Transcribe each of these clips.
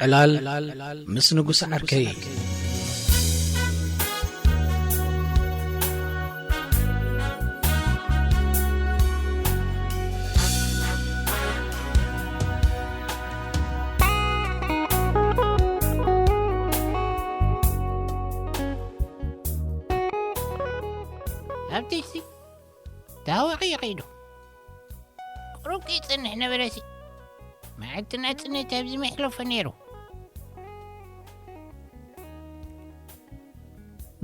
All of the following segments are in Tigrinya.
ዕላል ምስ ንጉስ ዓርከይ። ኣብቲ ታወቂ ይኸይዱ። ቁሩብ ከይጸንሕ ነበረሲ፣ መዓልቲ ናጽነት ኣብዚ መሕለፎ ነይሩ።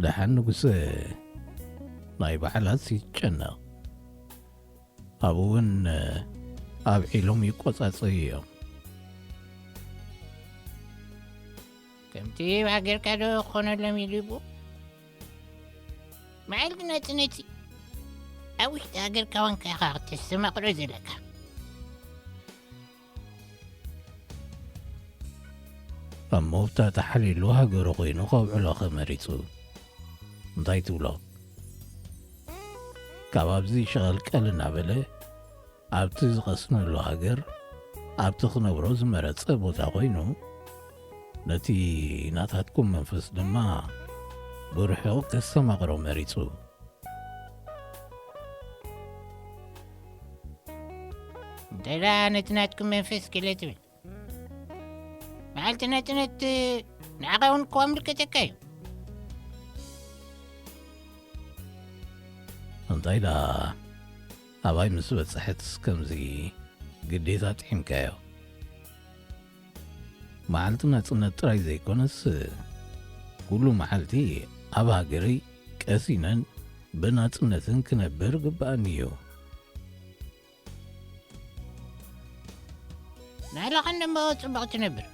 ደሓን ንጉሰ፣ ናይ በዓላት ይጨነቕ። ኣብኡ እውን ኣብዒሎም ይቆጻጸዩ እዮም። ከምቲ ኣብ ሃገርካ ዶ ክኾነሎም ኢሉ ይብኡ? መዓልቲ ናጽነትሲ ኣብ ውሽጢ ሃገርካ ዋንካ ኢኻ ክተስተማቕሮ ዘለካ። እሞ ብታ ተሓልየሉ ሃገሩ ኮይኑ ከብዕሎ ከመሪጹ እንታይ ትብሎ? ካብ ኣብዚ ሸቐልቀል እናበለ ኣብቲ ዝቐስነሉ ሃገር ኣብቲ ክነብሮ ዝመረጸ ቦታ ኮይኑ ነቲ ናታትኩም መንፈስ ድማ ብርሑቕ ከስተማቕሮ መሪጹ። እንታይ ደኣ ነቲ ናትኩም መንፈስ ገለ ትብል? መዓልቲ ናጽነት ንዓኻ እውን እኮ ኣምልከተካ እዩ። እንታይ ደኣ ኣባይ ምስ በጽሐትስ ከምዚ ግዴታ ጥዒምካዮ? መዓልቲ ናጽነት ጥራይ ዘይኮነስ፣ ኩሉ መዓልቲ ኣብ ሃገረይ ቀሲነን ብናጽነትን ክነብር ግብኣኒ እዩ። ናይላኸን ደሞ ጽቡቕ ትነብር።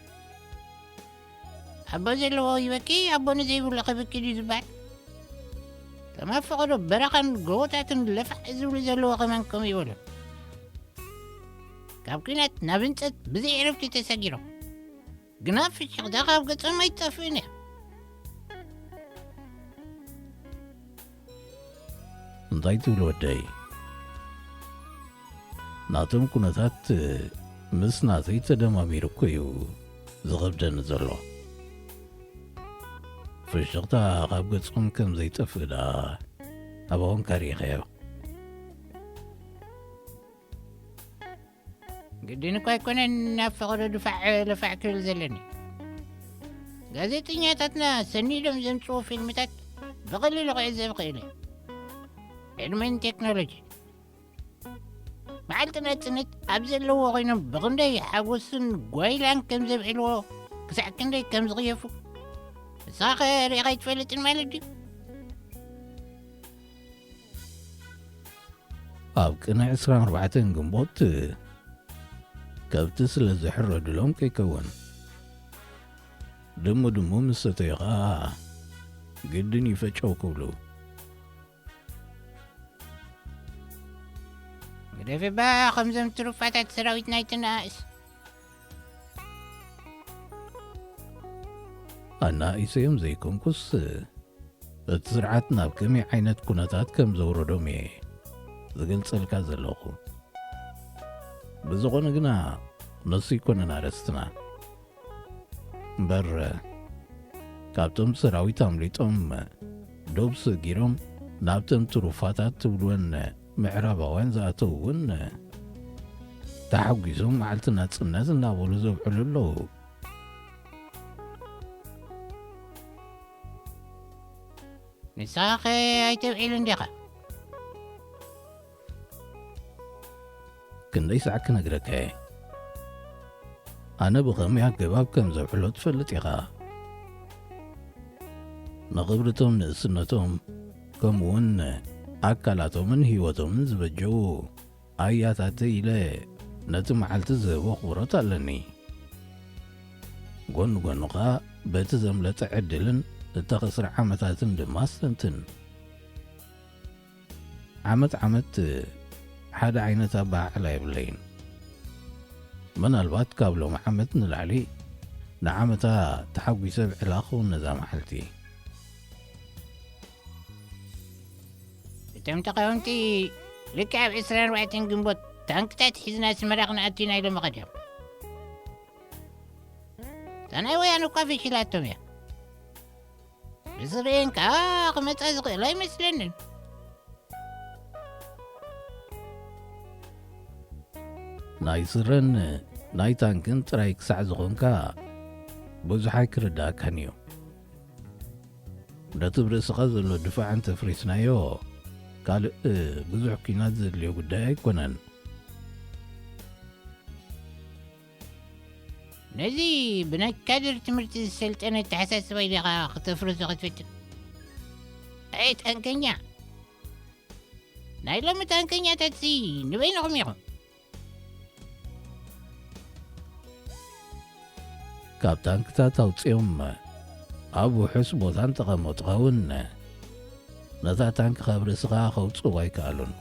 ኣቦ ዘለዎ ይበኪ፣ ኣቦ ንዘይብሉ ከብኪ ድዩ ዝበሃል? ከም ኣብ ፈቐዶ በረኻን ጎቦታትን ለፋዕ ዝብሉ ዘለዎ ከማን ከምኡ ይበሉ። ካብ ኲናት ናብ ህንጸት ብዘይ ዕረፍቲ ተሰጊሮም። ግና ፍሽኽታ ካብ ገጾም ኣይትጠፍእን እያ። እንታይ ትብል ወደይ? ናቶም ኩነታት ምስ ናተይ ተደማሚሩ እኮ እዩ ዝኸብደኒ ዘሎ። ፍሽኽታ ካብ ገጾም ከም ዘይጠፍእ ደኣ ኣባኦም ካሪኸዮ። ግድን እኳ ኣይኮነን ናብ ፈቐዶ ድፋዕ ለፋዕ ክብል ዘለኒ። ጋዜጠኛታትና ሰኒዶም ዘምጽዎ ፊልምታት ብቐሊሉ ክዕዘብ ክእል እየ። ዕድመን ቴክኖሎጂ መዓልቲ ናጽነት ኣብ ዘለዎ ኮይኖም ብኽንደይ ሓጎስን ጓይላን ከም ዘብዕልዎ ክሳዕ ክንደይ ከም ዝኽየፉ ንስኻ ኸ ርኢኻ ኣይትፈልጥን ማለት ድዩ? ኣብ ቅነ ዕስራን ኣርባዕተን ግንቦት ከብቲ ስለ ዝሕረዱሎም ከይከውን ድሙ ድሙ ምስ ሰተዩ ኸኣ ግድን ይፈጨው ክብሉ። ግደፊ እባ ከምዞም ትሩፋታት ሰራዊት ናይቲ ነኣእስ። ኣናኢሰዮም ዘይኮንኩስ እቲ ስርዓት ናብ ከመይ ዓይነት ኩነታት ከም ዘውረዶም እየ ዝገልጸልካ ዘለኹ። ብዝኾነ ግና ንሱ ኣይኮነን ኣርእስትና። እምበር ካብቶም ሰራዊት ኣምሊጦም ዶብ ሰጊሮም ናብተን ትሩፋታት ትብልወን ምዕራባውያን ዝኣተዉ እውን ተሓጒሶም መዓልቲ ናጽነት እናበሉ ዘብዕሉ ኣለዉ። ንስኻ ኸ ኣይተብዒልን ዲኻ? ክንደይ ሳዕ ክነግረካ እየ። ኣነ ብኸመይ ኣገባብ ከም ዘብዕሎ ትፈልጥ ኢኻ። ንኽብርቶም ንእስነቶም ከምኡውን ኣካላቶምን ህይወቶምን ዝበጀዉ ኣያታተይ ኢለ ነቲ መዓልቲ ዝህቦ ኣኽብሮት ኣለኒ። ጎኒ ጎኑ ኸኣ በቲ ዘምለጠ ዕድልን እተኸስረ ዓመታትን ድማ ኣስተንትን። ዓመት ዓመት ሓደ ዓይነት ኣበዓዕላ የብለይን። ምናልባት ካብ ሎሚ ዓመት ንላዕሊ ንዓመታ ተሓጒሰ ብዕላ ክኸውን ነዛ መዓልቲ። እቶም ተቓወምቲ ልክዕ ኣብ ዕስራን ኣርባዕተን ግንቦት ታንክታት ሒዝና ኣስመራ ክንኣቱ ኢና ኢሎም ኸድዮም። እታ ናይ ወያነ እኳ ፈሺላቶም እያ። ብዝርእየን ከኣ ክመጻ ዝኽእል ኣይመስለንን። ናይ ስረን ናይ ታንክን ጥራይ ክሳዕ ዝኾንካ ብዙሕ ኣይክርድኣካን እዩ። ነቲ ብርእስኻ ዘሎ ድፋዕ እንተፍሪስናዮ፣ ካልእ ብዙሕ ኲናት ዘድልዮ ጉዳይ ኣይኮነን። ነዚ ብናይ ካድር ትምህርቲ ዝሰልጠነ ኣተሓሳስባይ ዲኻ ክተፍርሶ ክትፍትን? ኣየ ታንከኛ! ናይ ሎሚ ታንከኛታትሲ ንበይንኹም ኢኹም። ካብ ታንክታት ኣውጺኦም ኣብ ውሑስ ቦታ እንተቐመጥኻ እውን፣ ነታ ታንክ ካብ ርእስኻ ከውጽእዋ ኣይከኣሉን።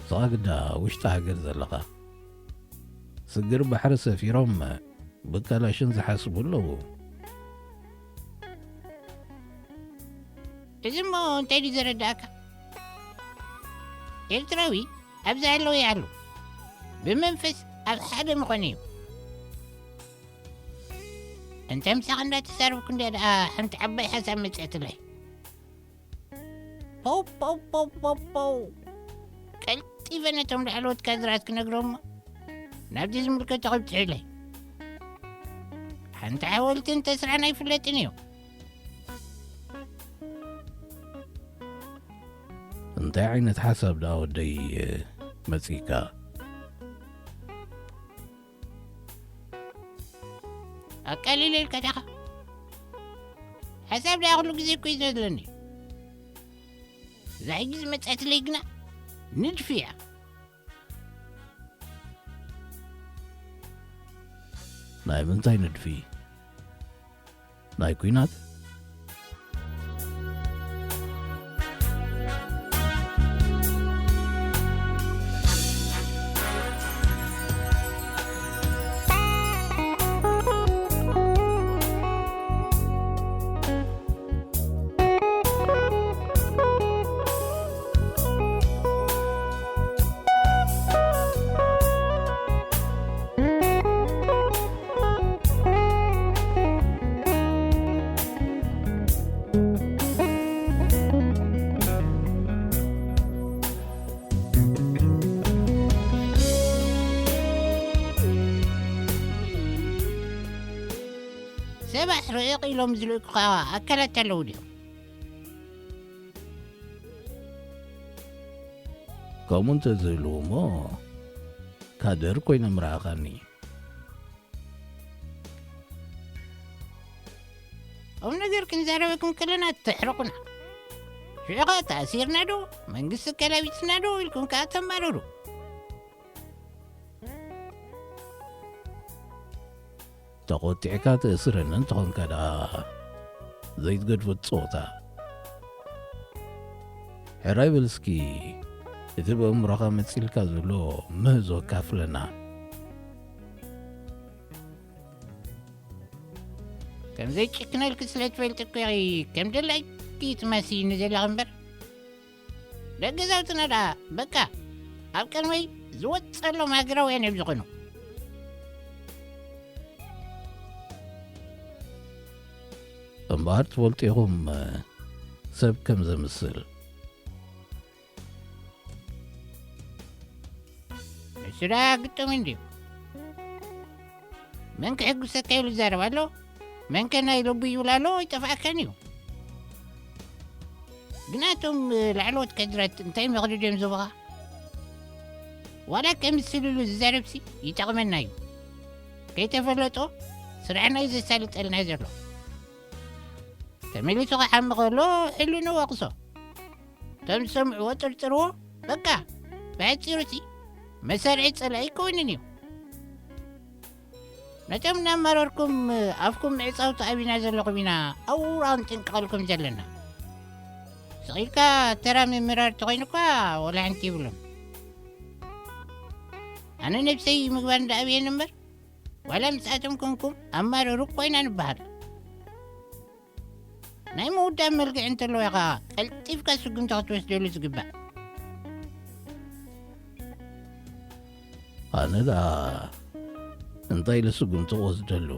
ንስኻ ግዳ ውሽጢ ሃገር ዘለኻ፣ ስግር ባሕሪ ሰፊሮም ብካላሽን ዝሓስቡ ኣለዉ። እዚ እሞ እንታይ ድዩ ዘረድኣካ? ኤርትራዊ ኣብዚ ኣለዉ ይኣሉ። ብመንፈስ ኣብ ሓደ ምኾነ እዩ። እንታይ ምሳኻ እንዳተዛረብኩ እንድያ ደኣ ሓንቲ ዓባይ ሓሳብ መጽኣትለይ። ፖው፣ ፖው፣ ፖው፣ ፖው፣ ፖው። ቀልጢፈ ነቶም ላዕለዎት ካድራት ክነግሮም እሞ ናብቲ ዝምልከቶ ከብጽሑለይ። ሓንቲ ሓወልቲ እንተስራሕና ኣይፍለጥን እዩ። እንታይ ዓይነት ሓሳብ ደኣ ወደይ መጺካ? ኣቃሊለ ኢልካ ዳኻ? ሓሳብ ደኣ ኩሉ ግዜ እኮ እዩ ዘድለኒ። እዛ ሕጂ ዝመጸትለይ ግና ንድፊ እያ። ናይ ምንታይ ንድፊ? ናይ ኲናት? ሰባት ርቕ ኢሎም ዝልእኩኻ ኣካላት ኣለዉ ድዮም? ከምኡ እንተዝህልዉ እሞ፣ ካድር ኮይነ ምረኣኻኒ። ቁም ነገር ክንዛረበኩም ከለና ተሕርቑና። ሽዑ ኸኣ ተኣሲርና ዶ፣ መንግስቲ ኣካላቢትና ዶ ኢልኩም ከኣ ተማርሩ። ተቖጢዕካ ተእስረኒ እንተኾንካ ደኣ ዘይትገድፎ ጸወታ። ሕራይ በል እስኪ እቲ በእምሮኻ መጺልካ ዘሎ ምህዞ ኣካፍለና። ከም ዘይጭክነልኪ ስለ ትፈልጢ እኮ ኢኺ ከም ደላይኪ ትመሲኒ ዘለኺ እምበር። ደቂ ገዛውትና ደኣ በቃ ኣብ ቅድመይ ዝወጸሎም ሃገራውያን እዮም ዝኾኑ። እምበኣር ትፈልጡ ኢኹም ሰብ ከም ዘምስል። ንሱ ደኣ ግጥም እንድዩ። መን ክሕጉሰካ ኢሉ ይዛረብ ኣሎ፣ መን ከ ናይ ልቡ ይብል ኣሎ ኣይጠፍኣካን እዩ። ግና እቶም ላዕለዎት ካድራት እንታይ መኽድድ እዮም ዝህቡኻ? ዋላ ከምስልሉ ዝዛረብሲ ይጠቕመና እዩ። ከይተፈለጦ ስራሕና እዩ ዘሳልጠልና ዘሎ። ተመሊሱ ክሓሚ ከሎ ሕልንኡ ወቕሶ። ከም ዝሰምዕዎ ጥርጥርዎ። በቃ ብሓጺሩሲ መሳርሒ ጸላኢ ኣይከውንን እዩ። ነቶም እናማረርኩም ኣፍኩም ምዕጻው ተኣቢና ዘለኹም ኢና ኣውራ ክንጥንቀቐልኩም ዘለና። ስቕ ኢልካ ተራ ምምራር ተኾይኑ እኳ ወላ ሓንቲ ይብሉን። ኣነ ነብሰይ ምግባር እንዳኣብየኒ እምበር ዋላ ምስኣቶም ኮንኩም ኣማረሩ እኮ ኢና ንበሃል። ናይ ምውዳብ መልክዕ እንተለዎ ኢኻ ቀልጢፍካ ስጉምቲ ክትወስደሉ ዝግባእ። ኣነ ደኣ እንታይ ኢለ ስጉምቲ ክወስደሉ?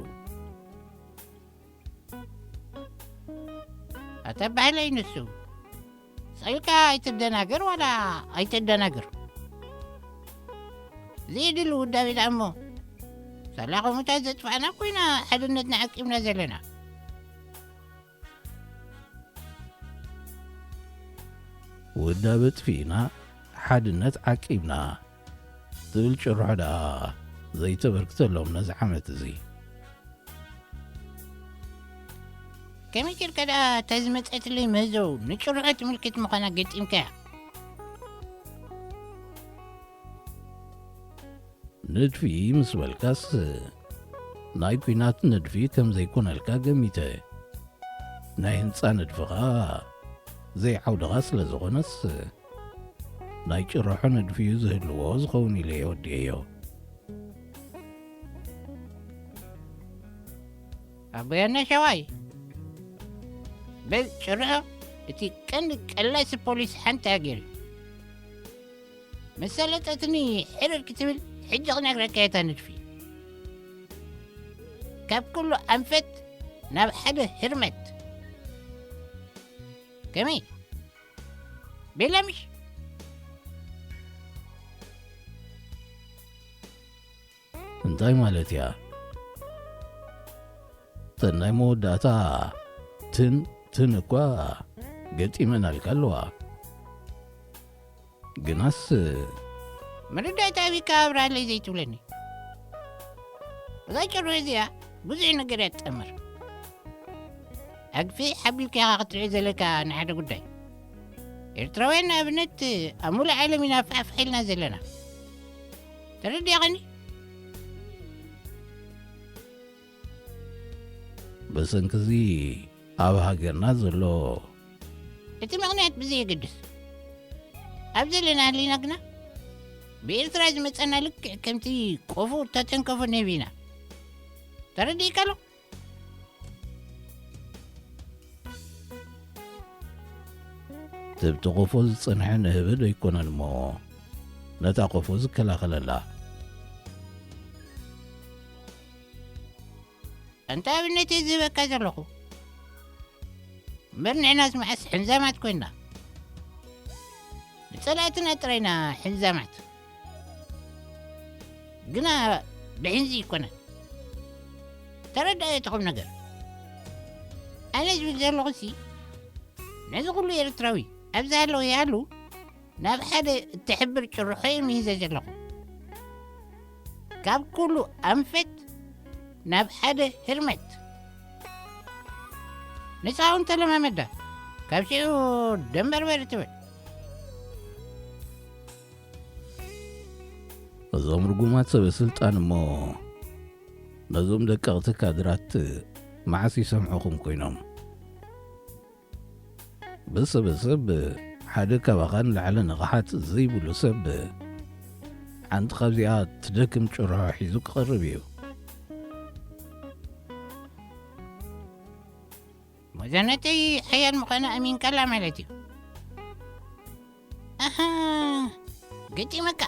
ኣተባህለይ ንሱ። ስቕ ኢልካ ኣይትደናገር ዋላ ኣይትደናገር። ዘይድሊ ውዳቤ ደኣ እሞ፣ ሳላ ከምኡታት ዘጥፋእና ኮይና ሓድነትና ዓቂብና ዘለና። ውዳበ ጥፊእና፣ ሓድነት ዓቂብና ትብል ጭርሖ ደኣ ዘይተበርክተሎም ነዚ ዓመት እዚ። ከመይ ጌርካ ደኣ እታ ዝመጸትለይ ምህዞ ንጭርሖ ትምልክት ምዃና ገጢምካያ? ንድፊ ምስ በልካስ፣ ናይ ኲናት ንድፊ ከም ዘይኮነልካ ገሚተ። ናይ ህንጻ ንድፊ ኸኣ ዘይዓውድኻ ስለ ዝኾነስ፣ ናይ ጭርሖ ንድፊ እዩ ዝህልዎ ዝኸውን ኢለ እየ ወዲኤዮ። ኣቦያና ሸዋይ፣ በል ጭርሖ እቲ ቀንዲ ቀላሲ ፖሊስ ሓንቲ ሃገር እዩ። መሰለጠትኒ ሕርር ክትብል ሕጂ ክነግረካ እየ እታ ንድፊ። ካብ ኩሉ ኣንፈት ናብ ሓደ ህርመት። ከመይ? ቤላ ምሽ? እንታይ ማለት እያ? እተን ናይ መወዳእታ ትን ትን እኳ ገጢመናልካ ኣለዋ። ግናስ መረዳእታ ኣቢካ ኣብርሃለይ ዘይትብለኒ? እዛ ጭሮ እዚኣ ብዙሕ ነገር እያ ትጠምር። ኣግፊሕ ኣቢልካ ኢኻ ክትሪኦ ዘለካ ንሓደ ጉዳይ። ኤርትራውያን ንኣብነት ኣብ ሙሉእ ዓለም ኢና ፋሕፋሕ ኢልና ዘለና። ተረዲእኻኒ? ብሰንክዚ ኣብ ሃገርና ዘሎ እቲ ምኽንያት ብዘየገድስ፣ ኣብ ዘለና ህሊና ግና ብኤርትራ ዝመጸና ልክዕ ከምቲ ቆፎ እተተንከፎ ንህቢ ኢና። ተረዲእካ ኣሎ? ትብቲ ቆፎ ዝጸንሐ ንህቢ ደይኮነን እሞ፣ ነታ ቆፎ ዝከላኸለላ። ኣንታ ኣብነት እየ ዝህበካ ዘለኹ። እምበር ንሕናስ መዓስ ሕንዛማት ኮይንና? ንጸላእትና ጥራይና ሕንዛማት። ግና ብሕንዚ ኣይኮነን። ተረዳእ እቲ ቁም ነገር። ኣነ ዝብል ዘለኹሲ፣ ነዚ ኩሉ ኤርትራዊ ኣብዚ ሃለወ ይሃሉ፣ ናብ ሓደ እትሕብር ጭርሖ እየ ምሂዘ ዘለኹ። ካብ ኩሉ ኣንፈት ናብ ሓደ ህርመት። ንስኻ እውን ተለማመዳ። ካብ ሽዑ ደንበርበር ትብል። እዞም ርጉማት ሰበ ስልጣን እሞ ነዞም ደቀቕቲ ካድራት መዓስ ይሰምዑኹም ኮይኖም? ብስብስብ ሓደ ካባኻ ንላዕሊ ንቕሓት ዘይብሉ ሰብ ሓንቲ ካብዚኣ ትደክም ጭርሖ ሒዙ ክቐርብ እዩ። መዛነተይ ሓያል ምዃና ኣሚንካላ ማለት እዩ። ኣሃ፣ ገጢመካ።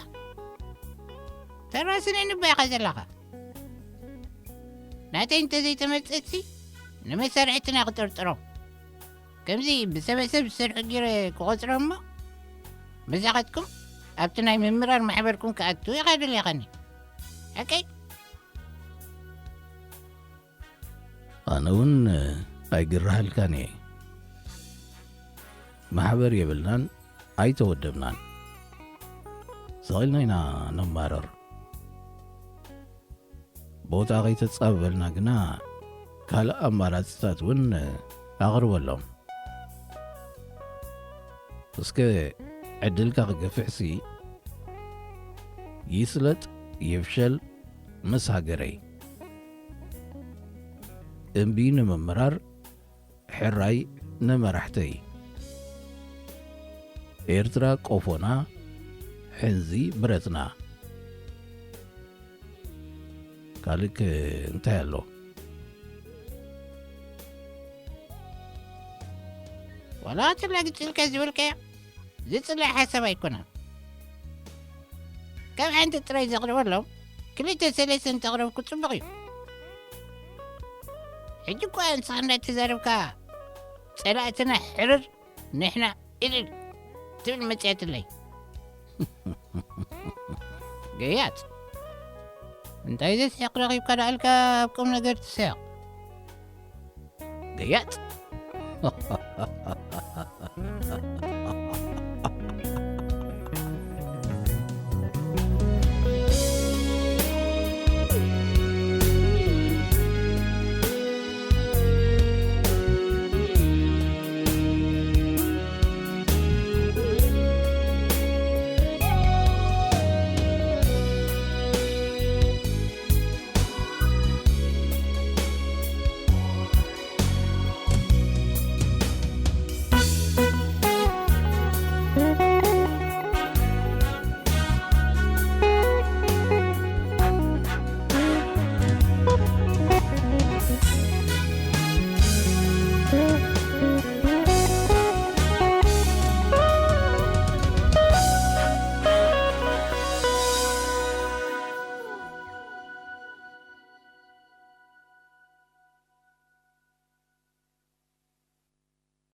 ተራስነ ንባይኻ ዘለኻ። ናተይ እንተዘይተመርጸትሲ ንመሳርሕትና ክጥርጥሮም። ከምዚ ብሰበሰብ ዝሰርሑ ገይረ ክቖጽሮም እሞ፣ መሳኻትኩም ኣብቲ ናይ ምምራር ማሕበርኩም ክኣትዉ ኢኻ ደሊኻኒ። ሓቀይ? ኣነ እውን ኣይግርሃልካን እየ። ማሕበር የብልናን ኣይተወደብናን። ስቕ ኢልና ኢና ነማርር። ቦታ ከይተጻበበልና ግና ካልእ ኣማራጺታት እውን ኣቕርበሎም። እስከ ዕድልካ ክገፍሕሲ ይስለጥ ይፍሸል ምስ ሃገረይ። እምቢ ንምምራር ሕራይ ንመራሕተይ። ኤርትራ ቆፎና፣ ሕንዚ ብረትና። ካልእ ከ እንታይ ኣሎ? ዋላ ተላግጽ ኢልካ ዝበልካዮ ዝጽላእ ሓሳብ ኣይኮነን። ካብ ሓንቲ ጥራይ ዘቕርበሎም፣ ክልተ ሰለስተ እንተቕረብኩ ጽቡቕ እዩ። ሕጂ እኳ ንስኻ እንዳተዛረብካ ጸላእትና ሕርር ንሕና እልል ትብል መጽያትለይ። ገያጽ እንታይ ዘስሕቕ ረኺብካ ደኣልካ ኣብ ቁም ነገር ትስሕቕ? ገያጽ።